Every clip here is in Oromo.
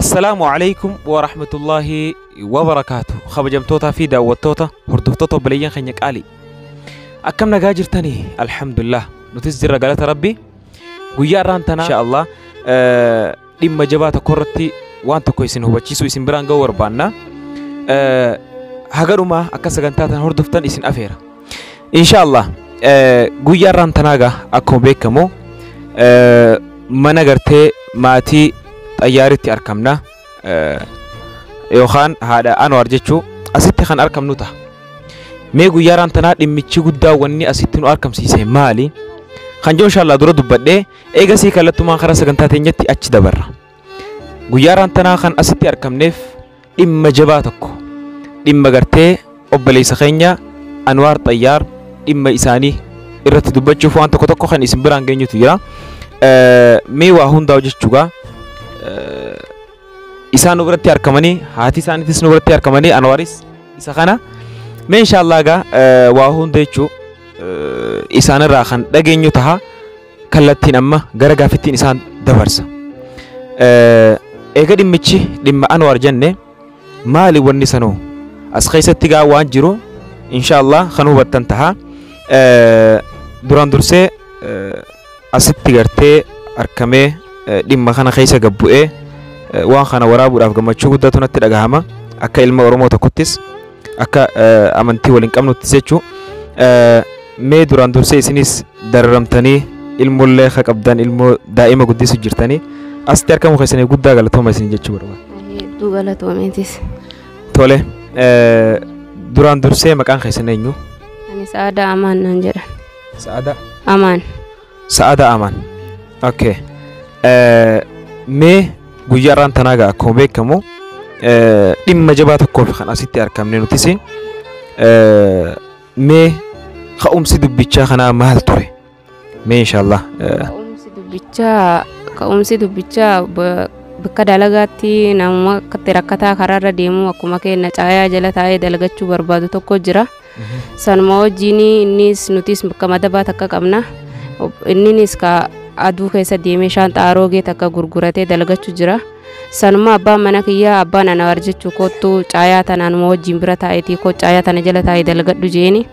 Assalaamu alaikum wa rahmatullahi wa barakaatu. Kabajamtootaa fi daawwattoota hordoftoota obboleeyyan keenya qaalii. Akkam nagaa jirtanii? Alhamdulillah. Nutis jirra galata Rabbi. Guyyaa irraan tanaa insha Allah dhimma jabaa tokko irratti waan tokko isin hubachiisuu isin biraan ga'uu barbaanna. Haga dhumaa akka sagantaa tana hordoftan isin afeera. Insha Allah guyyaa irraan tanaa gaa akkuma beekamu mana gartee maatii xayyaaritti argamna yookaan haadha Anwaar jechuu asitti kan argamnu ta'a. Mee guyyaa irraan tanaa dhimmichi guddaa wanni asitti nu argamsiise maali? Kan jiru insha Allah dura dubbadhee eegasii kallattumaan karaa sagantaa teenyatti achi dabarra. Guyyaa irraan tanaa kan asitti argamneef dhimma jabaa tokko dhimma gartee obboleessa keenya Anwaar Xayyaar dhimma isaanii irratti dubbachuuf waan tokko tokko kan isin biraan geenyutu jira. Mee waa hundaa hojjechuugaa isaan nu biratti argamanii haati isaaniitis nu biratti argamanii Anwaaris isa kana mee inshaallah gaa waa hunda jechuu isaanirraa kan dhageenyu taha kallattiin amma gara gaafittiin isaan dabarsa. Eega dhimmichi dhimma Anwaar jenne maali wanni sanuu as keessatti gaa waan jiru inshaallah kan hubattan taha. Duraan dursee asitti gartee argamee dhimma kana keessa gabbu'ee waan kana waraabuudhaaf gammachuu guddaatu natti dhagahama. Akka ilma Oromoo tokkottis akka amantii waliin qabnuttis jechuu. Mee duraan dursee isinis dararamtanii ilmoollee akka qabdan ilmoo daa'ima guddisu jirtanii asitti argamu keessanii guddaa galatooma isin jechuu barbaada. Hedduu galatoomeetis. Tole duraan dursee maqaan keessan eenyu? Ani Sa'aadaa Amaan naan jedhan. Sa'aadaa. Amaan. Sa'aadaa Amaan. Okay. Mee guyyaa irraan tanaa gaa akkuma beekamu dhimma jabaa tokkoof kan asitti argamne nutis mee ka'umsi dubbichaa kanaa maal ture? Mee inshaallah. Ka'umsi dubbichaa bakka dalagaatti namuma akkatti rakkataa karaarra deemu akkuma keenya caayaa jala taa'ee dalagachuu barbaadu tokko jira. Sanuma wajjin innis nutis bakka madabaa takka qabna. Inninis ka aduu keessa deemee shaanxaa aroogee takka gurguratee dalagachuu jira. Sanuma abbaan mana kiyyaa abbaan Anwaar jechuu kottu caayaa tana anuma wajjin bira taa'eetii koo caayaa tana jala taa'ee dalagadhu jeeni.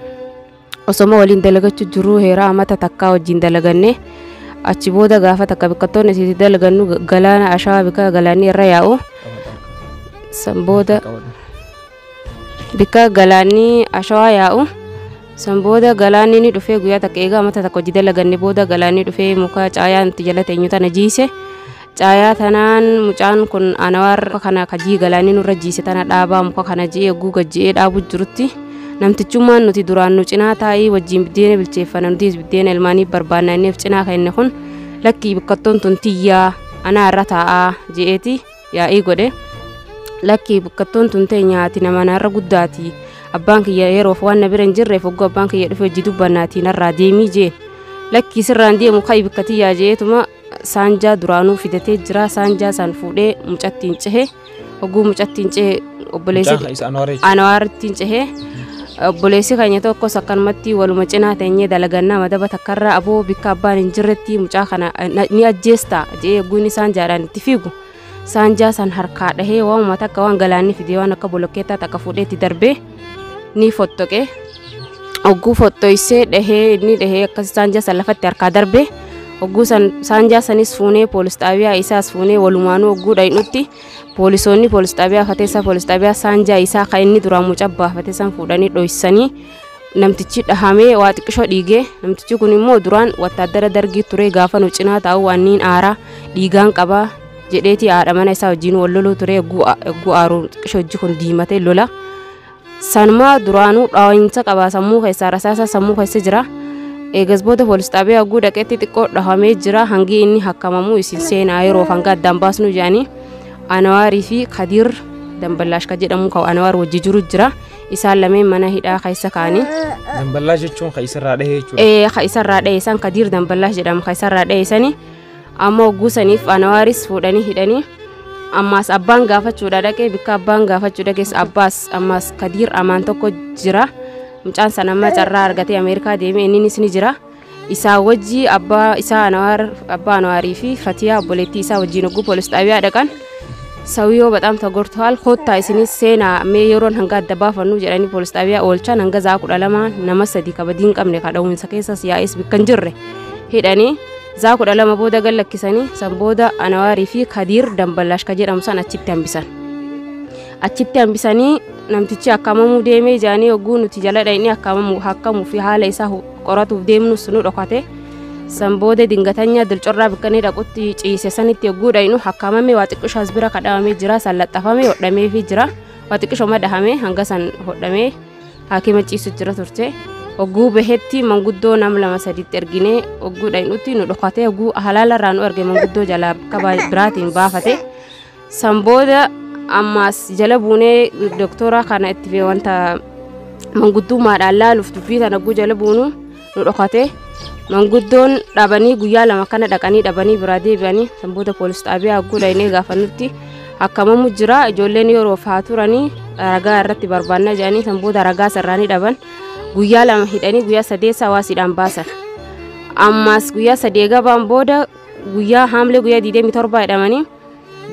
Osoma waliin dalagachuu jiruu heeraa amata takkaa wajjin dalaganne achi booda gaafa takka biqiltoonni isitti dalagannu galaana ashawaa bika galaanni irra yaa'u. San booda bika galaanni ashawaa yaa'u. San booda galaanni ni dhufee guyyaa takka eegaa amata takka hojii dalaganne booda galaanni dhufee muka caayaa nuti jala teenyu tana jiise. Caayaa tanaan mucaan kun Anwaar kana kajii galaanni nurra jiise tana dhaabaa muka kana ji'ee guuga ji'ee dhaabuu jirutti namtichummaan nuti duraan nu cinaa taa'ii wajjin biddeena bilcheeffanna nutis biddeena ilmaanii barbaanna inniif cinaa kenne kun lakkii biqiltoon tun tiyyaa anaa irra taa'aa je'eeti yaa'ii godhe. Lakkii biqiltoon tun ta'e nyaati nama narra guddaati abbaan kiyya yeroof waan na bira hin jirreef hogguu abbaan kiyya dhufe hojii dubbannaatii narraa deemii jeen. Lakkii sirraan deemu ka'i bikka tiyyaa je'eetuma saanjaa duraanuu fidatee jira saanjaa san fuudhee mucattiin cehe hogguu mucattiin cehe obboleessi Anwaarittiin cehe obboleessi keenya tokkos akkanumatti waluma cinaa teenyee dalagannaa madaba takkarraa aboo bikka abbaan hin jirretti mucaa kana ni ajjeesta je'ee hogguun isaan jaadhaan itti fiigu saanjaa san harkaa dhahee waanuma takka waan galaanni fidee waan akka bolokkeettaa takka fuudhee itti darbee ni fottoqe hogguu fottoysee dhahee inni dhahee akkas saanjaa san lafatti harkaa darbee hogguu saanjaa sanis fuunee poolis xaabiyaa isaas fuunee walumaanuu hogguu dhaynutti poolisoonni poolis xaabiyaa fateessa poolis xaabiyaa saanjaa isaa kan inni duraan mucaa baafate san fuudhanii dhoysanii namtichi dhahamee waa xiqqishoo dhiigee namtichi kun immoo duraan wattaaddara dargii ture gaafa nu cinaa taa'u waan aaraa dhiigaan qabaa jedheeti haadha mana isaa wajjin wal loluu ture hogguu aaruu xiqqishoo hojii kun diimatee lola. Sanuma duraanuu dhaawinsa qabaa sammuu keessaa rasaasa sammuu keessa jira. Eegas booda poolis xaabiyaa hogguu dhaqeetti xiqqoo dhahamee jira hangi inni hakkamamuu isin seenaa yeroof hanga addaan baasnu jedhanii Anwaarii fi Kadiir Damballaash kan jedhamu kan Anwaar wajji jiru jira. Isaan lameen mana hidhaa keessa kaa'anii. Damballaash jechuun kan isarraa dhahee jechuudha. Kan isarraa dhahe isaan Kadiir Damballaash jedhamu kan isarraa dhahe sani amma hogguu saniif Anwaaris fuudhanii hidhanii ammas abbaan gaafachuudha dhaqee bikka abbaan gaafachuu dhaqees abbaas ammas Kadiir Amaan tokko jira. Mucaan sana amma carraa argatee Ameerikaa deemee inninis ni jira. Isaa wajji abbaa isaa Anwaar abbaa Anwaarii fi Fatiyaa obboleettii isaa wajjin hogguu poolis xaabiyaa dhaqan. ሰውየው በጣም ተጎድተዋል ኮታ isinis seenaa mee yeroon hanga adda baafannu jedhanii poolis xaabiyaa oolchan hanga za'a 12 nama 3 kabadii hin qabne kadha'uunsa keessas yaa'is bikka hin jirre hidhanii za'a 12 booda gad lakkisanii san booda Anawaarii fi Kadiir Damballaash ka jedhamu san achitti hambisan. Achitti hambisanii namtichi akkamamuu deemee jaanii hogguu nuti jala dhaqnee akkamamuu hakkamuu fi haala isaa qoratuuf deemnus nu dhokate. San booda dingatanya dilcorraa bakka inni dhaqutti ciise sanitti hogguu dhaqnu hakkamame waa xiqqisho as bira kadhaamee jira san laxxafame hodhameefii jira waa xiqqishoma dhahame hanga san hodhamee haakima ciisu jira turte. Hogguu bahetti manguddoo nama 2 3tti erginee hogguu dhaqnutti nu dhokate hogguu halaalarraa nu arge manguddoo jalaa bakka biraatiin baafate. San booda ammas jala buunee doktora kana itti fi wanta manguddummaadhaan laaluuf dubbii tana hogguu jala buunu nu dhokate. Manguddoon dhabanii guyyaa 2 kana dhaqanii dhabanii biraa deebi'anii san booda poolis xaabiyaa hogguu dhaqnee gaafannutti akkamamu jira ijoolleen yeroo faa turanii ragaa irratti barbaannaa jedhanii san booda ragaa sarraanii dhaban guyyaa 2 hidhanii guyyaa 3 hawaasiidhaan baasan. Ammas guyyaa 3 gabaan booda guyyaa haamlee guyyaa 27 hidhamanii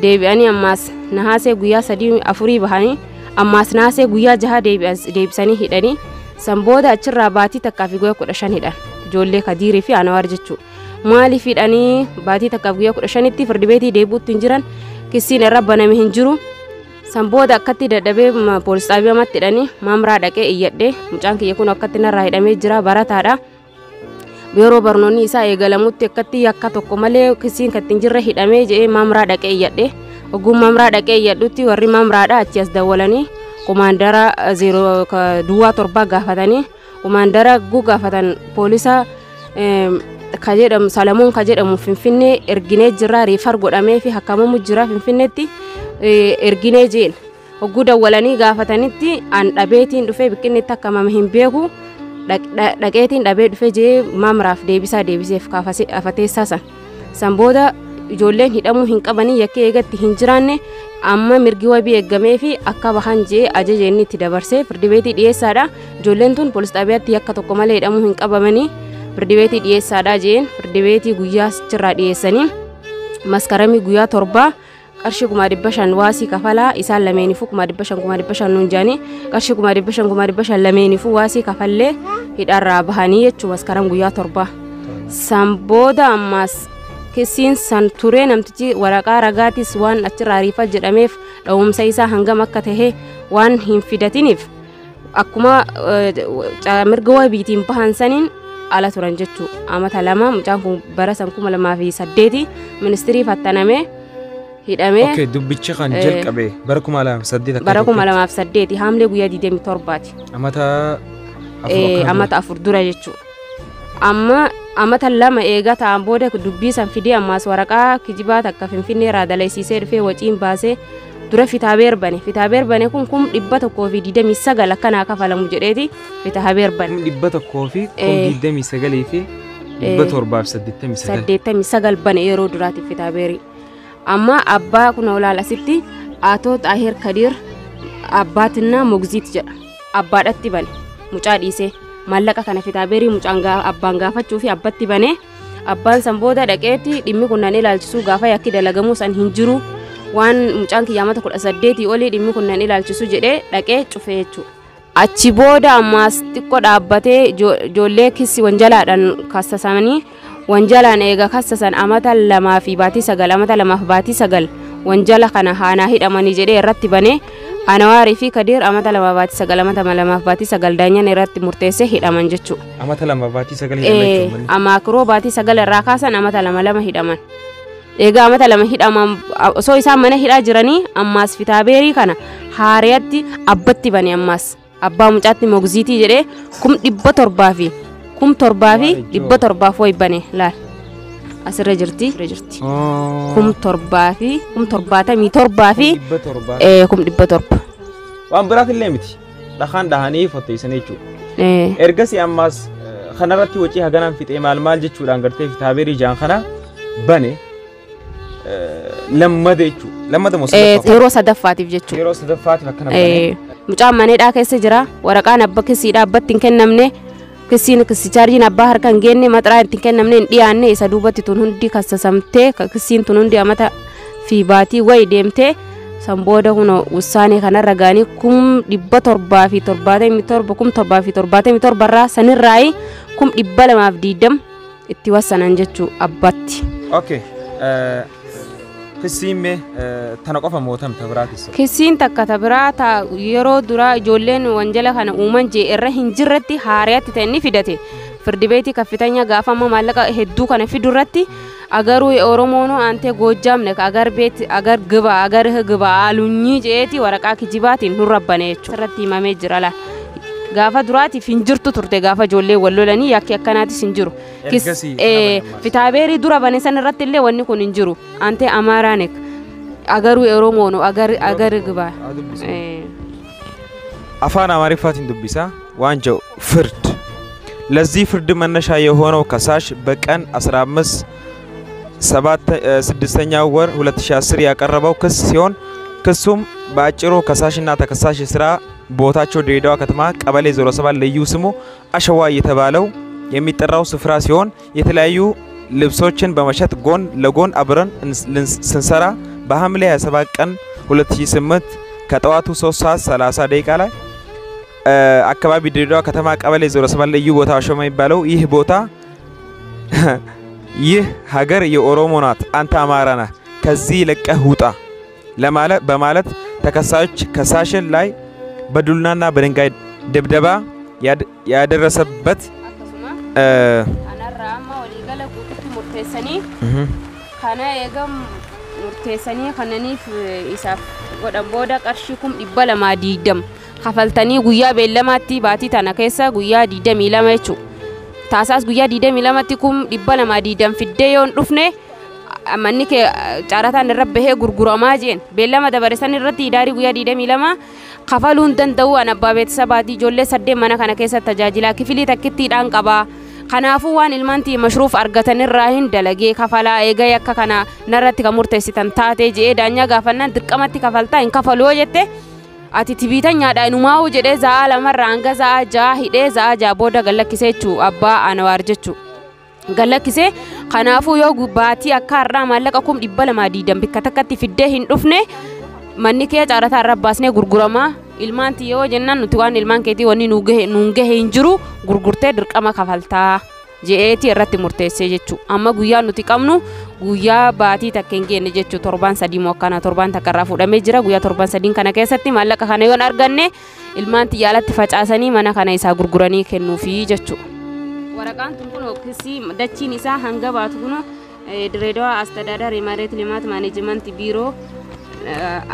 deebi'anii ammas nahaasee guyyaa 3 4 bahanii ammas nahaasee guyyaa 6 deebisanii hidhanii san booda achirraa baatii takkaa fi guyyaa 15 hidhan. Ijoollee Kadiirii fi Anawaar jechuudha. Maaliif hidhanii baatii takkaaf guyyaa 15tti firdi beetii deebi'uutti hin jiran kissiin irra baname hin jiru. San booda akkatti dadhabee poolis xaabiyaatti hidhanii maamraa dhaqee iyyadhee mucaan kiyya kun akkatti narraa hidhamee jira barataadha. Yeroo barnoonni isaa eegalamutti akkatti yakka tokko malee kissiin kan ittiin jirre hidhamee jedhee maamraa dhaqee iyyadhee. Ogguun maamraa dhaqee iyyadhutti warri maamraadha achi as dawwalanii komaandara 0 duwwaa 7 gaafatanii komaandara guu gaafatan poolisa ka jedhamu Salamoon ka jedhamu Finfinnee erginee jira riifar godhamee fi hakkamamu jira Finfinneetti erginee jeen. Hogguu dawwalanii gaafatanitti an dhabeetiin dhufee biqilni akkamame hin beeku dhaqeetiin dhabee dhufee jee maamraaf deebisaa deebiseef afateessaa san. San booda ijoolleen hidhamuu hin qabanii yakkee eegatti hin jiraanne amma mirgi wabii eeggamee fi akka bahan jee ajaja inni itti dabarsee firdi beetii dhiyeessaadha. Ijoolleen tun poolis xaabiyaatti yakka tokko malee hidhamuu hin qabamanii firdi beetii dhiyeessaadha jeen firdi beetii guyyaa achirraa dhiyeessanii maskaramii guyyaa 7 qarshii 500 waasii kafalaa isaan lameeniifuu 500 500 nuun jaanii qarshii 500 500 lameeniifuu waasii kafallee hidharraa bahanii jechuu maskaram guyyaa 7. San booda ammas kissiin san turee namtichi waraqaa ragaatis waan achirraa ariifa jedhameef dha'umsa isaa hangam akka tahe waan hin fidatiniif akkuma mirga wabiitiin bahan saniin ala turan jechuu. Amata 2 mucaan kun bara san 2008 ministirii fattanamee hidhamee. Okay, dubbichi kan jalqabe bara 2008 akka bara 2008 haamlee guyyaa 27ti. Amata 4 amata 4 dura jechuu. Amma amata 2 eegaa ta'an booda dubbii san fidee ammas waraqaa kijibaa takka Finfinnee irraa dalaysiisee dhufee waciin baasee dura fitaabeer bane. Fitaabeer bane kun 129 akkanaa kafalamu jedheeti fitaabeer bane. 129 fi 789. 89 bane yeroo duraati fitaabeerii. Amma abbaa kun olaal asitti Atoo Xaahir Kadiir abbaatinna Mogziit jedha. Abbaadhatti bane mucaa dhiisee maallaqa kana fitaabeerii mucaan abbaan gaafachuu fi abbatti bane. Abbaan san booda dhaqeetti dhimmi kun nan ilaalchisuu gaafa yakki dalagamuu san hin jiru waan mucaan kiyyaamata 18 olii dhimmi kun nan ilaalchisuu jedhee dhaqee cufee jechuudha. Achi booda ammas xiqqoo dhaabbatee ijoollee kissi wanjalaadhaan kassasamanii wanjalaan eega kassasan amata 2 fi baatii 9 amata 2 fi baatii 9 wanjala kana haanaa hidhamanii jedhee irratti banee Anawaarii fi Kadiir amata 2 baatii 9 amata 2 fi baatii 9 daanyaan irratti murteessee hidhaman jechuudha. Amata 2 baatii 9 hidhaman jechuudha. Amaakiroo baatii 9 irraa kaasan amata 2 2 hidhaman. Egaa amata 2 hidhaman osoo isaan mana hidhaa jiranii ammaas fitaabeerii kana haariyatti abbatti bane ammaas abbaa mucaatti Mogziitii jedhee 700,000 fi 7,700 wayi bane laal. Asirra jirti. 7,000 fi 77,000 fi 700,000. Waan biraatillee miti. Dhahaan dhahanii fotteessan jechuudha. Ergasii ammas kanarratti wacii haganaan fixee maal maal jechuudhaan gartee fitaabeerii jaan kana bane lammata jechuudha. Lammata moo sadaffaa? Yeroo sadaffaatiif jechuudha. Yeroo sadaffaatiif akkana bane. Mucaan maneedhaa keessa jira. Waraqaan abba kisiidhaa abbatti hin kennamne. Kisiin kisi chaarjiin abbaa harka hin geenne maxaraa itti hin kennamne hin dhiyaanne isa duubatti tun hundi kassasamtee kisiin tun hundi amata fi baatii wayi deemtee San booda kun wusaanee kanarra ga'anii 777,000 777 irraa sanirraayi 220,000 itti wassanan jechuu abbaatti. Okay. Kisiin mee tana qofa mootam ta biraatis? Kisiin takka ta biraa ta yeroo duraa ijoolleen wanjala kana uuman jee irra hin jirretti haarayatti ta'e inni fidate. Firdi beetii kaffitanya gaafa amma maallaqa hedduu kana fidu irratti agaruu Oromoon aantee Goojjaamne agar beet agar giba agar giba alunyii jeeti waraqaa kijibaatiin nurra bane jechuudha. Irratti himamee jira laa. Gaafa duraatiif hin jirtu turte gaafa ijoollee wal lolanii yakki akkanaatis hin jiru. Ergasii kana bane ammas. Fitaabeerii dura bane san irratti illee wanni kun hin jiru. Aantee Amaaraanek agaruu Oromoon agar agar giba. Afaan Amaariffaatiin dubbisa waan jedhu ፍርድ ለዚህ ፍርድ መነሻ የሆነው ከሳሽ በቀን 15 7 6ኛ ወር 2010 ያቀረበው ክስ ሲሆን ክሱም በአጭሩ ከሳሽና ተከሳሽ የስራ ቦታቸው ድሬዳዋ ከተማ ቀበሌ 07 ልዩ ስሙ አሸዋ የተባለው የሚጠራው ስፍራ ሲሆን የተለያዩ ልብሶችን በመሸጥ ጎን ለጎን አብረን ስንሰራ በሐምሌ 27 ቀን 2008 ከጠዋቱ 3 ሰዓት 30 ደቂቃ ላይ አካባቢ ድሬዳዋ ከተማ ቀበሌ 07 ልዩ ቦታ አሸዋ የሚባለው ይህ ቦታ ይህ ሀገር የኦሮሞ ናት፣ አንተ አማራ ነህ፣ ከዚህ ለቀህ ውጣ ለማለት በማለት ተከሳዮች ከሳሽን ላይ በዱላና በድንጋይ ድብደባ ያደረሰበት Akkasuma kanarraa amma waliigala guututti murteessanii kana eega murteessanii kananiif isaaf godhan booda qarshii 220,000 kafaltanii guyyaa beellamaatti baatii tana keessa guyyaa 22 jechuudha. Taasaas guyyaa 22tti 220,000 fiddee yoo hin dhufne manni kee caarataan irra bahee gurguramaa jeen beellama dabare san irratti idaarii guyyaa 22 kafaluu hin danda'u an abbaa beeksisabaatii ijoollee 8 mana kana keessa tajaajilaa kifilii takkittiidhaan qabaa. Kanaafuu waan ilmaan tiyya mashruuf argatan irraa hin dalagee kafalaa eega yakka kana narratti kan murteessitan taatee je'ee daanyaa gaafannaan dirqamatti kafaltaa hin kafalu yoo jette ati tibiitan nyaadhaa inumaa'uu jedhee za'a lamarraa hanga za'a 6 hidhee za'a 6 booda gallakkisee jechuu abbaa Anawaar jechuu. Gallakkisee kanaafuu yoo baatii akka har'aa maallaqa 220,000 bikka takkatti fiddee hin dhufne manni kee caarataa irra baasnee gurguramaa ilmaan tiyya yoo jennaan nuti waan ilmaan keetii wanni nuun gahe hin jiru gurgurtee dirqama kafaltaa je'eeti irratti murteessee jechuu. Amma guyyaa nuti qabnu guyyaa baatii takka hin geenne jechuu torbaan 3 moo akkana torbaan takka irraa fuudhamee jira guyyaa torbaan 3 kana keessatti maallaqa kana yoon arganne ilmaan tiyya alatti facaasanii mana kana isaa gurguranii kennuufii jechuu. Waraqaan tun kun kisii dachiin isaa hanga baatu kun ድሬዳዋ አስተዳደር የመሬት ልማት ማኔጅመንት ቢሮ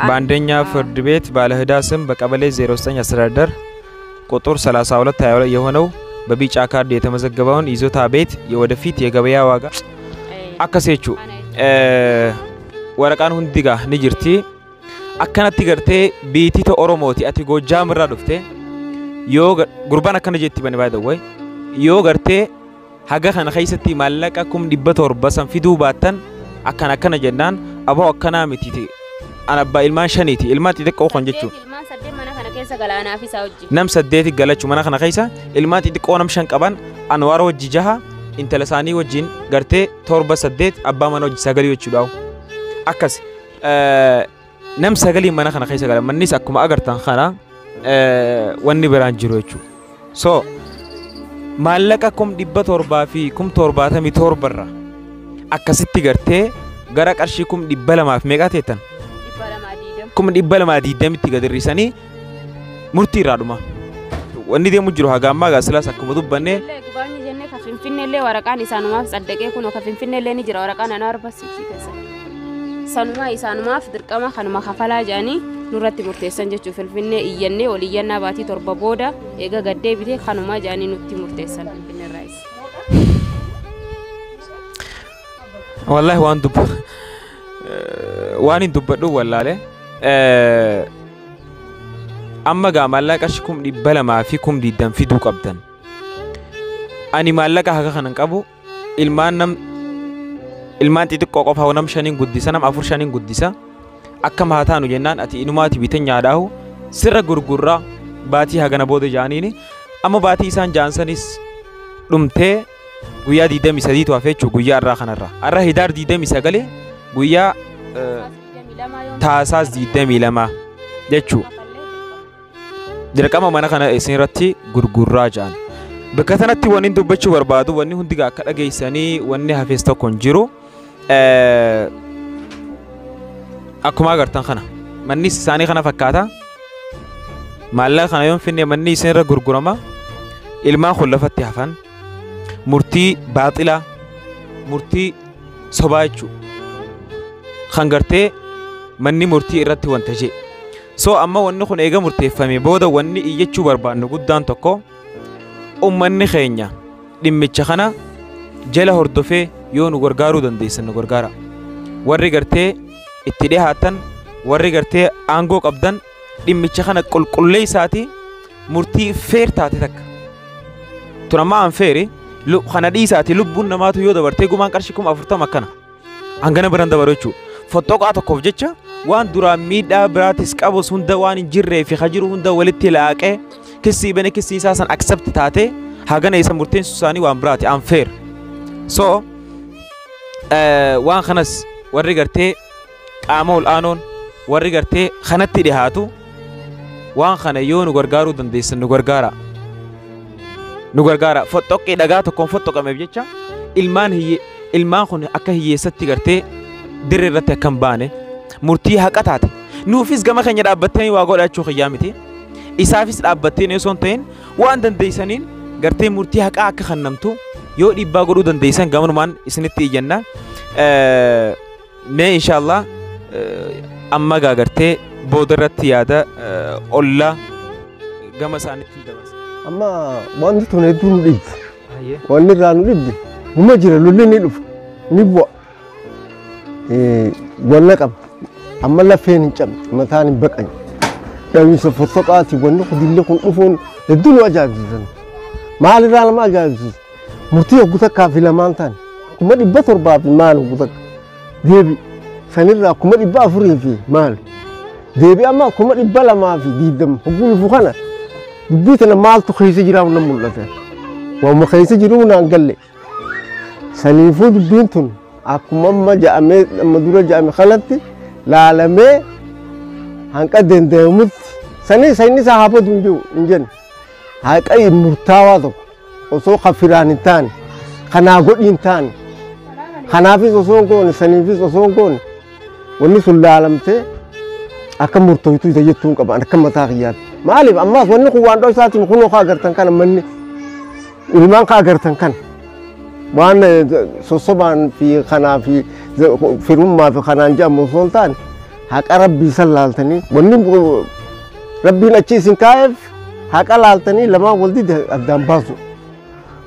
በአንደኛ ፍርድ ቤት ባለዕዳ ስም በቀበሌ 09 አስተዳደር ቁጥር 32 22 የሆነው በቢጫ ካርድ የተመዘገበውን ይዞታ ቤት የወደፊት የገበያ ዋጋ akkas jechuu waraqaan hundi gaa ni jirti akkanatti gartee biitita Oromooti ati Goojjaam irraa dhufte yoo gurbaan akkana jetti bani by the way yoo gartee haga kana keessatti maallaqa 700,000 san fiduu baattan akkana akkana jennaan aboo akkanaa miti an abbaa ilmaan 5ti ilmaan xixiqqoo kan jechuun Ilmaan 8 mana kana keessa galaanaa fi isaa wajjin. Nam 8 galachuu mana kana keessa ilmaan xixiqqoo nam 5 qaban Anwaar wajji 6 intala isaanii wajjin gartee 7 8 abbaa mana wajji 9 jechuudha. Akkas nam 9 mana kana keessa gala mannis akkuma agartan kana wanni biraan jiru jechuudha. So maallaqa 700,000 fi 77,000 irraa akkasitti gartee gara qarshii 200,000 fi meeqa teettan? 220. 220,000tti gad hir'isanii murtii irraa dhuma. Wanni deemu jiru haga ammaa gaa silaas akkuma dubbanne Illee gubaanyi jennee ka Finfinnee illee waraqaan isaanumaaf saddaqee kun ka Finfinnee illee ni jira waraqaan Anwaar barsiisii keessa. Sanumaa isaanumaaf dirqama kanuma kafalaa jedhanii nurratti murteessan jechuu Finfinnee iyyannee ol iyyannaa baatii 7 booda eega gaddee bitee kanumaa jedhanii nutti murteessan Finfinnee irraayis. Wallahi waan dubba waan hin dubbadhu wallaale amma gaa maallaqa qarshii 200,000 fi 20,000 fiduu qabdan. Ani maallaqa haga kanan qabu ilmaan nam ilmaan xixiqqoo qofa nam 5 guddisa nam 4 5 guddisa akkam haa taanu jennaan ati inumaati bitan nyaadhaahu sirra gurgurraa baatii hagana booda jaaniini amma baatii isaan jaansanis dhumtee guyyaa 23 tu hafe jechuudha guyyaa har'aa kanarra har'a hidaar 29 guyyaa Taasaas 22 jechuu dirqama mana kana isin irratti gurgurraa ja'an. Bakka sanatti wanni dubbachuu barbaadu wanni hundi akka dhageessanii wanni hafees tokko hin jiru. Akkuma agartan kana manni isaanii kana fakkaata. Maallaqa kana yoo hin finne manni isin irra gurgurama. Ilmaan kun lafatti hafan. Murtii baaxilaa, murtii sobaa jechuudha. Kan gartee manni murtii irratti wanta jee. So amma wanni kun eega murteeffame booda wanni iyyachuu barbaannu guddaan tokko ummanni keenya dhimmicha kana jala hordofee yoo nu gargaaruu dandeessan nu gargaara. Warri gartee itti dhihaatan, warri gartee aangoo qabdan dhimmicha kana qulqulleessaati murtii fair taate takka. Tun amma an fair kana dhiisaati lubbuun namaatu yoo dabartee gumaan qarshii 40,000 akkana. Hangana biraan dabaru jechuudha. Fottoqaa tokkoof jecha waan duraan miidhaa biraatis qabus hunda waan hin jirree fi jiru hunda walitti laaqee kissii bane kissii isaa san accept taatee hagana isa murteessu isaanii waan biraati unfair. So waan kanas warri gartee qaama ol aanoon warri gartee kanatti dhihaatu waan kana yoo nu gargaaruu dandeessan nu gargaara. Nu gargaara. Fottoqqee dhagaa tokkoon fottoqameef jecha ilmaan kun akka hiyyeessatti gartee dirree irratti akka hin baane murtii haqa taate nuufis gama keenya dhaabbattanii waa godhachuu kiyyaa miti isaafis dhaabbattanii osoo hin ta'in waan dandeessaniin gartee murtii haqaa akka kennamtu yoo dhiibbaa godhuu dandeessan gamanumaan isinitti iyyanna. Mee inshaallah amma gaa gartee booda irratti yaada ollaa gama isaanitti hin dabarsa. Amma wanti tun hedduu nu dhibdi. Wanni irraa nu dhibdi numa jira lolli ni dhufa ni bu'a. Wanna qaba. Amma lafeen hin cabne mataan hin baqanne. Dhawiinsa fottoqaati wanni kudillee kun dhufuun hedduu nu ajaa'ibsiisan. Maalirraa nama ajaa'ibsiisa? Murtii hogguu takkaa fi lamaan taane 700,000 fi maal hogguu takka deebi sanirraa 400,000 fi maal deebi amma 220,000 hogguu dhufu kana dubbii tana maaltu keessa jiraa na mul'ata. Waanuma keessa jiru naan galle. Saniifuu dubbiin tun akkuma amma ja'amee amma dura ja'ame kanatti laalamee hanqa danda'amutti sanii sanni isaa haa badu hin jiru hin jenne haqa murtaawaa tokko osoo kafiraan hin taane kanaa godhi hin taane kanaafis osoo hin goone saniifis osoo hin goone wanni sun laalamtee akka murtooytu isa jettuun qaban akka mataa kiyyaatti. Maaliif ammaas wanni kun waan dhoksaatiin kunoo kaa agartan kana manni ilmaan kaa agartan kana waan sossobaan fi kanaa fi firummaa fi kanaan jedhamu osoo hin taane haqa rabbii san laaltanii wanni rabbiin achi isin kaa'eef haqa laaltanii lamaan wal dide addaan baasu.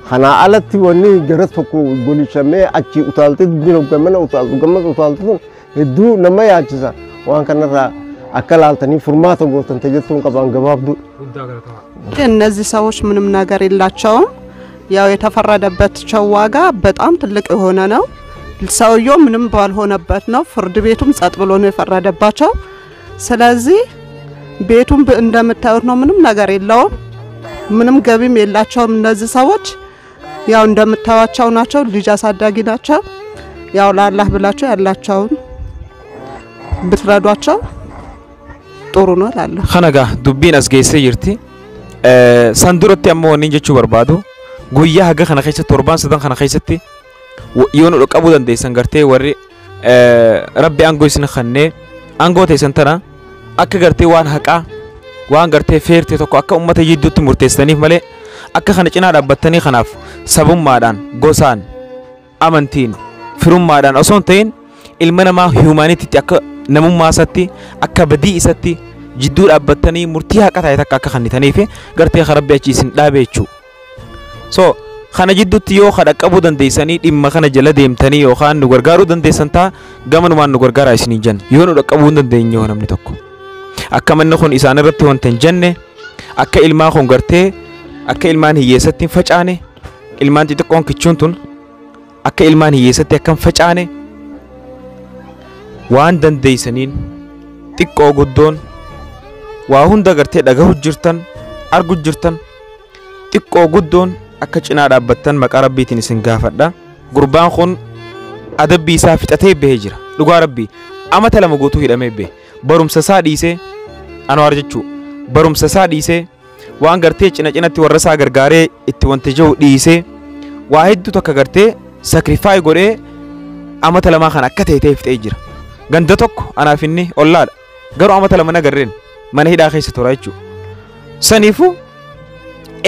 Kanaa alatti wanni gara tokko golishamee achi utaaltee dubbiin hooggamana utaaltu gammas utaaltu sun hedduu nama yaachisa waan kanarraa akka laaltanii furmaata gootan jettuun qaban gabaabduu. እነዚህ ሰዎች ምንም ነገር የላቸውም። ያው የተፈረደባቸው ዋጋ በጣም ትልቅ የሆነ ነው። ሰውየው ምንም ባልሆነበት ነው። ፍርድ ቤቱም ጸጥ ብሎ ነው የፈረደባቸው። ስለዚህ ቤቱም እንደምታዩት ነው። ምንም ነገር የለውም። ምንም ገቢም የላቸውም እነዚህ ሰዎች። ያው እንደምታዩቸው ናቸው። ልጅ አሳዳጊ ናቸው። ያው ለአላህ ብላቸው ያላቸውን ብትረዷቸው ጥሩ ነው እላለሁ። Kana gaa dubbiin as geessee jirti. San duratti ammoo wanni jechuu barbaadu guyyaa haga kana keessatti torbaan sadan kana keessatti yoo nu dhaqqabuu dandeessan gartee warri rabbi aangoo isin kennee aangoo teessan tana akka gartee waan haqaa waan gartee feerte tokko akka uummata jidduutti murteessaniif malee akka kana cinaa dhaabbattanii kanaaf sabummaadhaan gosaan amantiin firummaadhaan osoo hin ta'in ilma namaa humanity akka namummaa isaatti akka badii isatti jidduu dhaabbattanii murtii haqa ta'e takka akka kennitaniif gartee rabbi achi isin dhaabe jechuudha. So kana jidduutti yoo dhaqqabuu dandeessanii dhimma kana jala deemtanii yookaan nu gargaaruu dandeessan ta'a gamanumaan nu gargaaraa isiniin jenna yoo nu dhaqqabuu hin dandeenye yoo namni tokko. Akka manni kun isaan irratti wanta hin jenne akka ilmaan kun gartee akka ilmaan hiyyeessatti hin facaane ilmaan xixiqqoon kichuun tun akka ilmaan hiyyeessatti akka hin facaane waan dandeessaniin xiqqoo guddoon waa hunda gartee dhagahu jirtan argu jirtan xiqqoo guddoon akka cinaa dhaabbattan maqaa rabbiitiin isin gaafadha. Gurbaan kun adabbii isaa fixatee bahee jira. Dhugaa rabbii Amata 2 guutuu hidhamee bee barumsa isaa dhiisee Anwaar jechuu barumsa isaa dhiisee waan gartee cina cinatti warra isaa gargaaree itti wanti jiru dhiisee waa hedduu takka gartee sacrifice godhee amata 2 kan akka ta'e ta'e fixee jira. Ganda tokko anaaf inni ollaadha. Garuu amata 2 nagarreen mana hidhaa keessa tura jechuudha. Saniifuu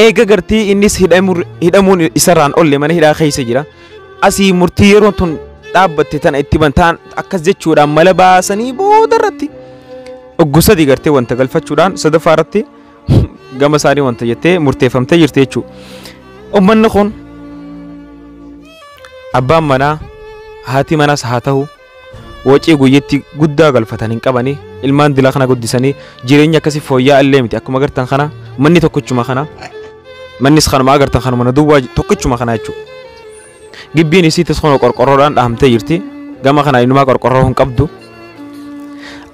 eega gartee innis hidhamuun isarraan olle mana hidhaa keessa jira. Asii murtii yeroon tun dhaabbatte tana itti bantaan akkas jechuudhaan mala baasanii booda irratti oggu 3 gartee wanta galfachuudhaan sadaffaa irratti gama isaanii wanta jettee murteeffamtee jirti jechuudha. Uummanni kun abbaan manaa haati manaas haa ta'u wacii guyyeetti guddaa galfatan hin qabanii ilmaan dilaa kana guddisanii jireenya akkasii fooyya'aa illee miti. Akkuma agartan kana manni tokkichuma kana mannis kanuma agartan kana mana duwwaa tokkichuma kana jechuudha. Gibbiin isiitis kun qorqorroodhaan dhahamtee jirti. Gama kana innumaa qorqorroo hin qabdu.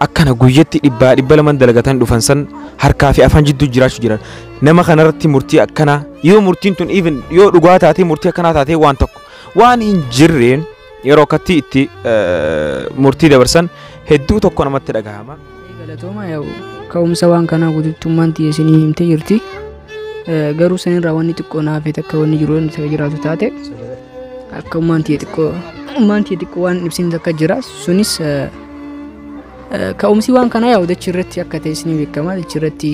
Akkana guyyeetti 200 dalagatan dhufan san harkaa fi afaan jidduu jiraachuu jiran. Nama kanarratti murtii akkanaa yoo murtiin tun even yoo dhugaa taatee murtii akkanaa taatee waan tokko waan hin jirreen yeroo akkatti itti murtii dabarsan hedduu tokko namatti dhagahama. Galatooma yaa'u ka'umsa waan kanaa guutummaan isinii himtee jirti. Garuu sanirraa wanni xiqqoo naaf takka wanni jiru inni jiraatu taate akka ummaan tiyya xiqqoo waan ibsin takka jira. Sunis ka'umsi waan kanaa yaa'u dachii irratti akka ta'e isinii beekama. Dachii irratti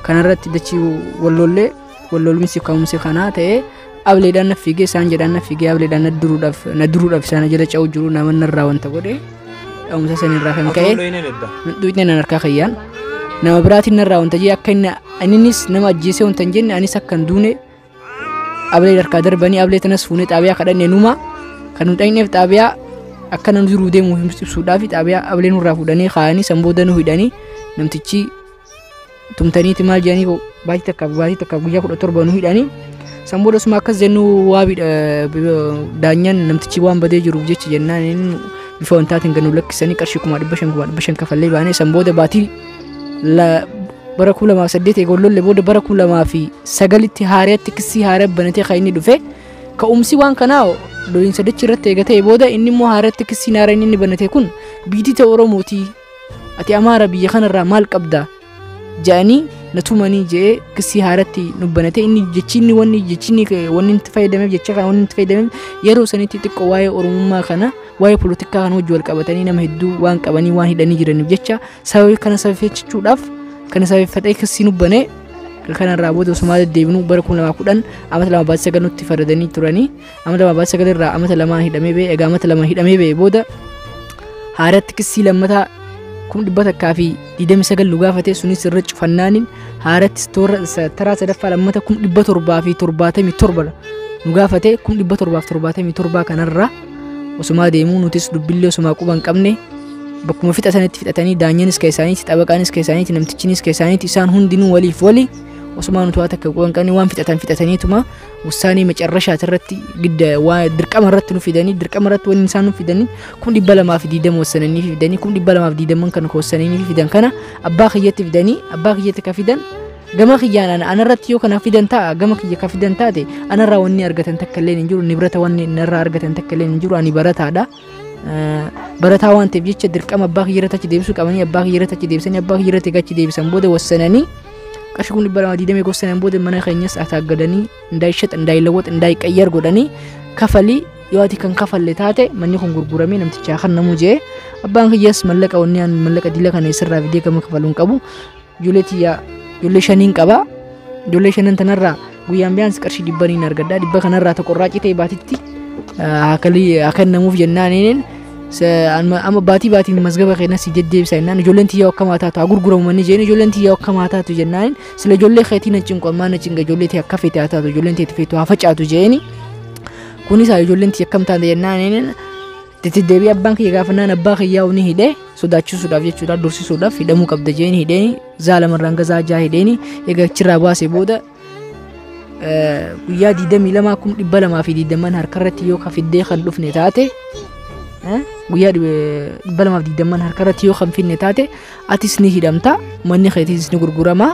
kanarratti dachii wallollee wallolumsi ka'umsi kanaa ta'ee ableedhaan na fiigee isaan jedhaan na fiigee ableedhaan na duruudhaaf isaan jala ca'u jiru nama narraa wanta godhe dha'umsa sanirraa kan ka'e dhuunfaan nan harkaa kayyaan nama biraatiin narraa wanta jee akka innis nama ajjeesee wanta hin jenne anis akka hin duune ablee harkaa darbanii ablee tanas fuunee xaabiyaa kadhanne numa kan nu dhaqneef xaabiyaa akka nan duruu deemu ibsuudhaaf xaabiyaa ablee nurraa fuudhanii kaa'anii san booda nu hidhanii namtichi tumtaniiti maal jedhanii baatii takka guyyaa 17 nu hidhanii san booda suma akkas jennu waa daanyaan namtichi waan badee jiruuf jecha jennaan inni bifa wantaatiin ganu lakkisanii qarshii 500,000 kafallee baanee san booda baatii bara 2008 eegollolle booda bara 2009tti haareetti kisii haaree banatee kan inni dhufe ka'umsi waan kanaa loliinsa dachii irratti eegatee booda inni immoo haareetti kisii haareen inni banate kun biitii ta'e Oromootii ati Amaara biyya kanarraa maal qabda jedhanii na tumanii jedhee kisii haaratti nu banate inni jechinni wanni itti fayyadameef jecha kana wanni itti fayyadameef yeroo sanitti xiqqoo waa'ee Oromummaa kana waa'ee polotikaa kana wajji wal qabatanii nama hedduu waan qabanii waan hidhanii jiraniif jecha sababii kana sababeeffachuudhaaf kana sababeeffatee kisii nu banee kanarraa booda osuma deddeebinu bara 2010 amata 2 baatee 9 nutti faradanii turanii amata 2 baatee 9 irraa amata 2 hidhamee ba'e egaa amata 2 hidhamee ba'e booda haaratti kisii lammataa 129 nu gaafate sunis irra cufannaaniin haaratti taraa sadaffaa lammata 777 nu gaafate 777 kanarraa osumaa deemuu nutis dubbillee osumaa quba hin qabne bakkuma fixatanitti fixatanii daanyaanis ka isaaniiti xabaqaanis ka isaaniiti namtichinis ka isaaniiti isaan hundinuu waliif wali osumaa nuti waa takka quba hin qabne waan fixatan fixataniituma wusaanii macarrashaati irratti gidda waa dirqama irratti nu fidanii dirqama irratti wanni isaan nu fidanii 220 wassananii fidanii 220 kan wassananii fidan kana abbaa kiyyatti fidanii abbaa kiyyatti ka fidan gama kiyyaan anarratti yoo kana fidan ta'a gama kiyya ka fidan taate anarraa wanni argatan takka illee hin jiru nibrata wanni narraa argatan takka illee hin jiru ani barataadha. Barataa waan ta'eef jecha dirqama abbaa kiyya irratti achi deebisuu qabanii abbaa kiyya irratti achi deebisanii abbaa kiyya irratti achi deebisan booda wassananii qarshii 220 gossanaan booda mana keenyas ataaggadanii እንዳይሸጥ እንዳይለወጥ እንዳይቀየር godhanii kafalii yoo ati kan kafalle taate manni kun gurguramee namticha kan namu jee abbaan kiyyas mallaqa wanni an mallaqa dila kana isirraa fidee gama kafaluu hin qabu ijoollee tiyya ijoollee shaniin qaba ijoollee shanan tanarraa guyyaan biyaan qarshii 100 argaddaa 100 kanarraa tokkorraa citee baatitti hakalii akannamuuf jennaaniin amma baatii baatiin mazgaba keenya si deddeebisa jennaan ijoolleen tiyyaa akkamaa taatu haa gurguramu manni jeen ijoolleen tiyyaa akkamaa taatu jennaan sila ijoollee keetii na cinqu ammaa na cinqa ijoollee tiyya akka feete haa taatu ijoolleen tiyya feetu haa facaatu jeeni kunis haa ijoolleen tiyya akkam taate jennaan deddeebii abbaan kiyya gaafannaan abbaa kiyyaa ni hidhee sodaachisuudhaaf jechuudha dursisuudhaaf hidhamuu qabda jeeni hidheeni zaalamarraan gazaa jaa hidheeni egaa achirraa baasee booda guyyaa 22 220 harkarratti yoo kafiddee kan dhufne taate guyyaa 220 harkarratti yoo kan finne taate atis ni hidhamta manni keetis ni gurgurama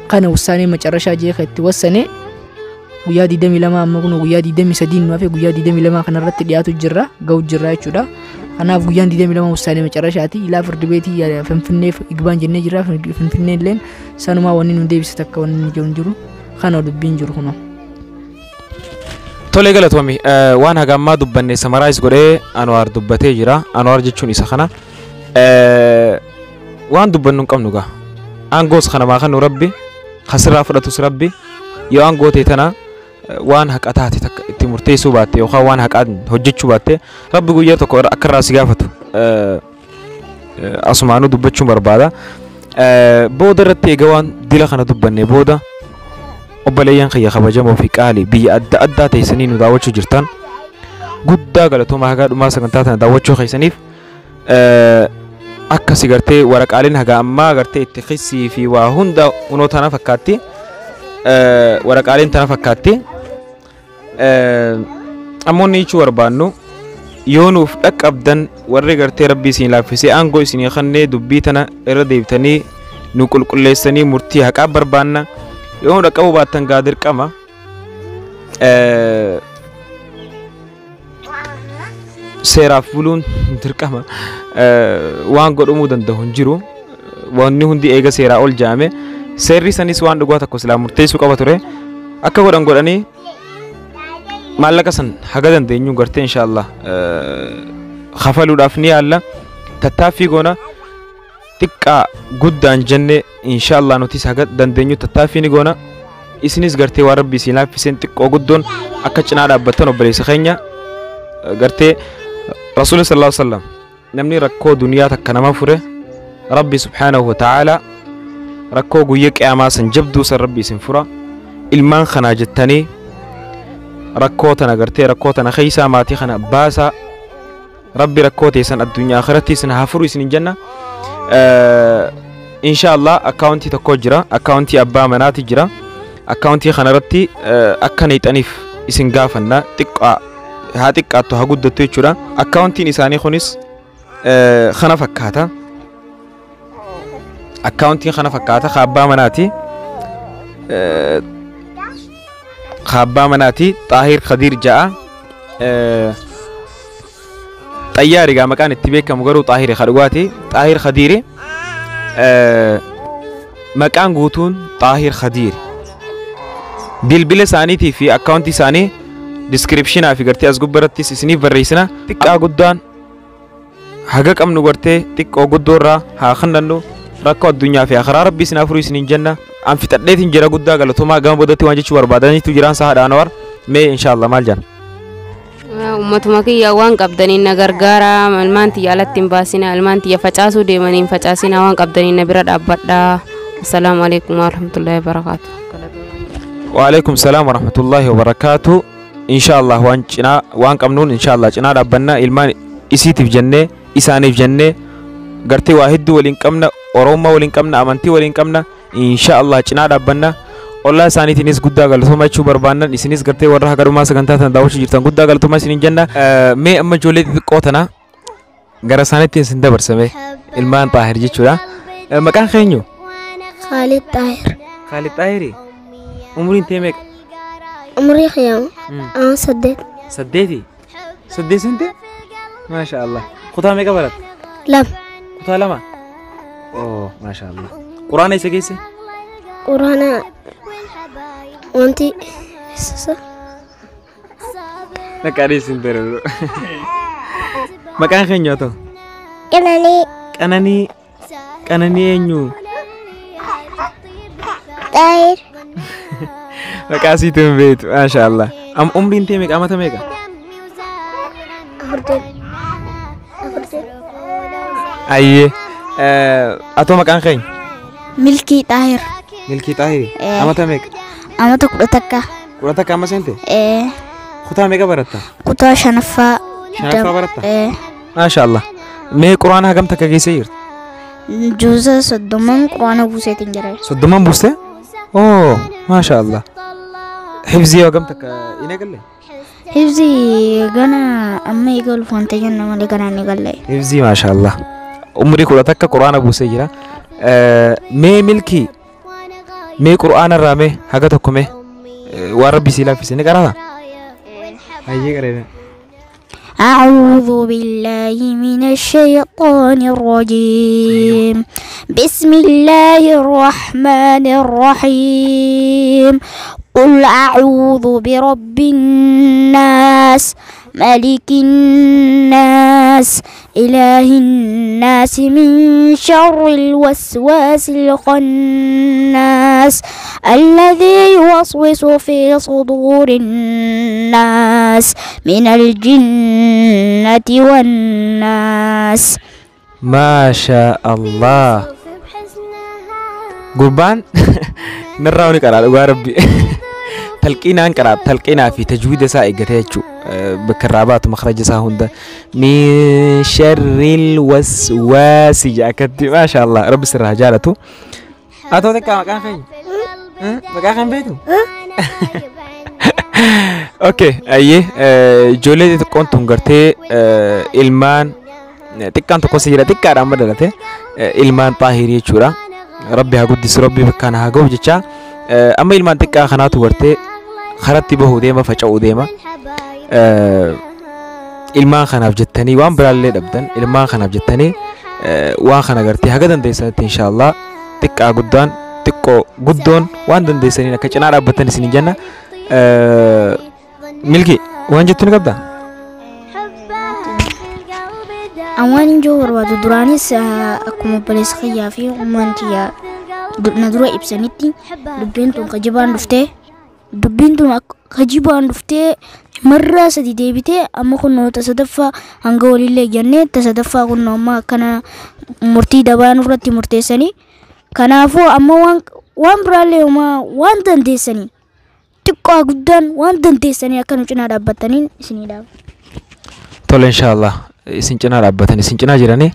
kana wusaanee macarrashaa jee itti wassane guyyaa 22 amma kun guyyaa 23 nu hafe guyyaa 22 kanarratti dhiyaatu jirra ga'u jirra jechuudha. Kanaaf guyyaan 22 ውሳኔ መጨረሻati ilaa ፍርድ ቤtii Finfinneef igbaan jennee jira. Finfinnee illeen sanumaa wanni nu deebise takka wanni jiru hin jiru. Kana dubbiin jiru kunoo. Tolee, galatoomi. Waan haga ammaa dubbanne summarize godhee Anwaar dubbatee jira. Anwaar jechuun isa kana. Waan dubbannu hin qabnu gaa. Aangoos kanamaa kan nu Rabbi kasirraa fudhatus Rabbi yoo aangoo ta'e tana waan haqa taate takka itti murteessuu baatte yookaan waan haqaa hojjechuu baatte, Rabbi guyyaa tokko akka irraa si gaafatu asumaanuu dubbachuun barbaada. Booda irratti egaa waan dila kana dubbanne booda, obboleeyyan kiyya kabajamoo fi qaalii biyya adda addaa teessanii nu daawwachuu jirtan, guddaa galatooma hagaa dhumaa sagantaa tana daawwachuu keessaniif. Akkasi gartee waraqaaleen haga ammaa gartee itti qissii fi waa hunda unoo tana fakkaatti, waraqaaleen tana fakkaatti. Ammoo inni jechuu barbaannu, yoo nuuf dhaqqabdan, warri gartee Rabbii isin laaffisee aangoo isinii kennee dubbii tana irra deebitanii nu qulqulleessanii murtii haqaa barbaanna. Yoo nu dhaqqabuu baattan gaa dirqama seeraaf buluun dirqama, waan godhamuu danda'u hin jiru. Wanni hundi eega seeraa ol jaame, seerri sanis waan dhugaa tokko silaa murteessuu qaba ture. Akka godhan godhanii maallaqa san haga dandeenyu gartee inshaallah kafaluudhaaf ni yaalla, tattaaffii goona. Xiqqaa guddaan jenne, inshaallah nutis haga dandeenyu tattaaffii ni goona. Isinis gartee waan Rabbi isin laaffiseen xiqqoo guddoon akka cinaa dhaabbattan obboleessa keenya. Gartee Rasuulli sallallahu alaihi wasallam, namni rakkoo duniyaa takka nama fure, Rabbi subhaanahu wa ta'ala rakkoo guyyaa qiyaamaa san jabduu san Rabbi isin fura. Ilmaan kanaa jettanii rakkoo tana gartee rakkoo tana keeysaa maatii kana baasaa. Rabbi rakkoo teessan addunyaa akhiratti isin haa furu isin jenna. Insha Allah akkaawuntii tokko jira, akkaawuntii abbaa manaati jira. Akkaawuntii kanarratti akka neexaniif isin gaafanna, xiqqaa haa xiqqaattu haa guddattu jechuudha. Akkaawuntiin isaanii kunis kana fakkaata. Akkaawuntiin kana fakkaata, ka abbaa manaati. Ka abbaa manaati Xaahir Khadiir ja'a. Xayyaari gaa maqaan itti beekamu garuu Xaahiri ka dhugaati. Xaahir Khadiiri. Maqaan guutuun Xaahir Khadiiri. Bilbila isaaniitii fi akkaawuntii isaanii descriptionaa fi gartee as gubbarattis isiniif barreessina. Xiqqaa guddaan haga qabnu gartee xiqqoo guddoo irraa haa kennannu. Rakkoo addunyaa fi akhiraa Rabbi isin afur isiniin jenna. An fixadheetiin jira, guddaa galatoomaa. Gama boodatti waan jechuu barbaadaniitu jiraan isaa haadha Anwar mee inshaallah maal jedhan? Ummatuma kiyya waan qabdaniin na gargaara. Ilmaan tiyya alatti hin baasina, ilmaan tiyya facaasuu deemanii hin facaasina, waan qabdaniin na bira dhaabbadha. Assalaamu alaikum warahmatullahi wabarakaatu. Waalaikum salaam warahmatullahi wabarakaatu. Inshaallah waan cinaa waan qabnuun inshaallah cinaa dhaabbanna. Ilmaan isiitiif jennee, isaaniif jennee gartee waa hedduu waliin qabna, Oromummaa waliin qabna, amantii waliin qabna, inshaallah cinaa dhaabbanna. Ollaa isaaniitiinis guddaa galatooma jechuu barbaannan. Isinis gartee warra haga dhumaa sagantaa tana daawwachuu jirtan guddaa galatooma isiniin jenna. Mee amma ijoollee xixiqqoo tana gara isaaniitti isin dabarsame, ilmaan Xaahir jechuudha. Maqaan keenyu? Khalid Tahir. Khalid Xaahiri. Umriin tee meeqa? Umrii kiyya aan 8. 8. 8 sente? Maasha Allah. Kutaa meeqa baratta? 2. Kutaa 2? Oh, maasha Allah. Quraana isa geesse? Quraana wanti Maqaan isin dareeru. Maqaan keenya ta'u? Qananii. Qananii. Qananii eenyu? Tahir. Maqaa siitu hin beektu. Maasha Allah. Am umriin tee meeqa, amata meeqa? 40. Ayyee. Atoo maqaan keenya? Milkii Tahir. Milkii Xaahiri. Eh. Amata meeqa? Amata 11. 11 amma seente? Ee. Kutaa meeqa baratta? Kutaa shanaffaa. Shanaffaa baratta? Ee. Maasha Allah. Mee quraana hagam takka geessee jirta? Juuza 30n quraana buuseetiin jira. 30n buustee? Oh, maasha Allah. Hifzii hagam takka hin eegalle? Hifzi gana amma eegaluuf wanta jenna malee ganaan eegalle. Hifzii, maasha Allah. Umrii 11 quraana buusee jira. Mee Milkii, mee quraana irraa mee haga tokko mee waan Rabbi sii laaffise ni qaraata? Hayyee, qareena. أعوذ بالله من الشيطان الرجيم. بسم الله الرحمن الرحيم. قل أعوذ برب الناس، ملك الناس، إله الناس، من شر الوسواس الخناس، الذي يوسوس في صدور الناس، من الجنة والناس. Maashaa Allah. Gurbaan narraa ni qaraa dhugaa rabbi. Talqiinaan qaraa, talqiinaa fi tajwiida isaa eeggatee jechuudha. Bakka irraa baatu makhraja isaa hunda. Min sharril waswaasi jedha akkatti, maashaa Allah, rabbi sirraa haa jaalatu. Haa ta'u, xiqqaa maqaan keenya? Maqaa kan beektu? Okay, ayyee, ijoollee xixiqqoon tun gartee ilmaan xiqqaan tokko si jira, xiqqaadha amma dhalate, ilmaan xaahirii jechuudha. Rabbi haa guddisu, rabbi bakkaan haa gahu jecha. Amma ilmaan xiqqaa kanaatu gartee karatti bahuu deema, faca'uu deema. Ilmaan kanaaf jettanii waan biraallee dhabdan, ilmaan kanaaf jettanii waan kana gartee haga dandeessanitti inshaallah xiqqaa guddaan, xiqqoo guddoon waan dandeessaniin akka cinaa dhaabbattan isin jenna. Milki, waan jettu ni qabdaa? Waan ijoo barbaadu duraanis akkuma obboleessa kiyyaa fi ummaan kiyyaa na dura ibsanitti, dubbiin tun kajibaan dhuftee, dubbiin tun kajibaan dhuftee marraa sadi deebitee, amma kunnoo ta sadaffaa hanga walillee jennee, ta sadaffaa kunnoo amma akkana murtii dabaa nurratti murteessanii. Kanaafuu amma waan biraallee homaa waan dandeessanii, xiqqoo guddaan waan dandeessanii akka nu cinaa dhaabbattaniin isinii dhaaba. Tole, inshaallah isin cinaa dhaabbatan, isin cinaa jiranii.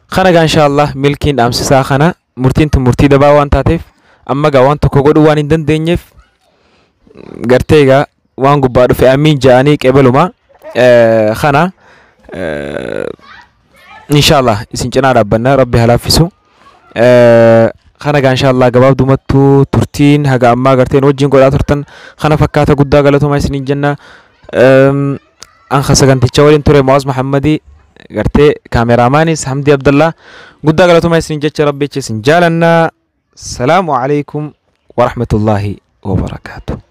Kana gaa inshaallah milkiin dhaamsisaa kana, murtiin tun murtii dabaa waan taateef amma gaa waan tokko godhuu waan hin dandeenyeef gartee egaa waan gubbaa dhufe amiin ja'anii qeebaluma. Kana inshaallah isin cinaa dhaabbanna, rabbi haa laaffisu. Kana gaa inshaallah gabaabdumattuu turtiin haga ammaa garteen wajjin godhaa turtan kana fakkaata, guddaa galatoomaa isiniin jenna. Anka saganticha waliin ture Mu'aaz Muhammadii, gartee kaameraamaanis Hamdi Abdallaa, guddaa galatoomaa isiniin jecha, rabbi jecha isin jaalannaa. Salaamu alaikum warahmatullaahi wabarakaatu.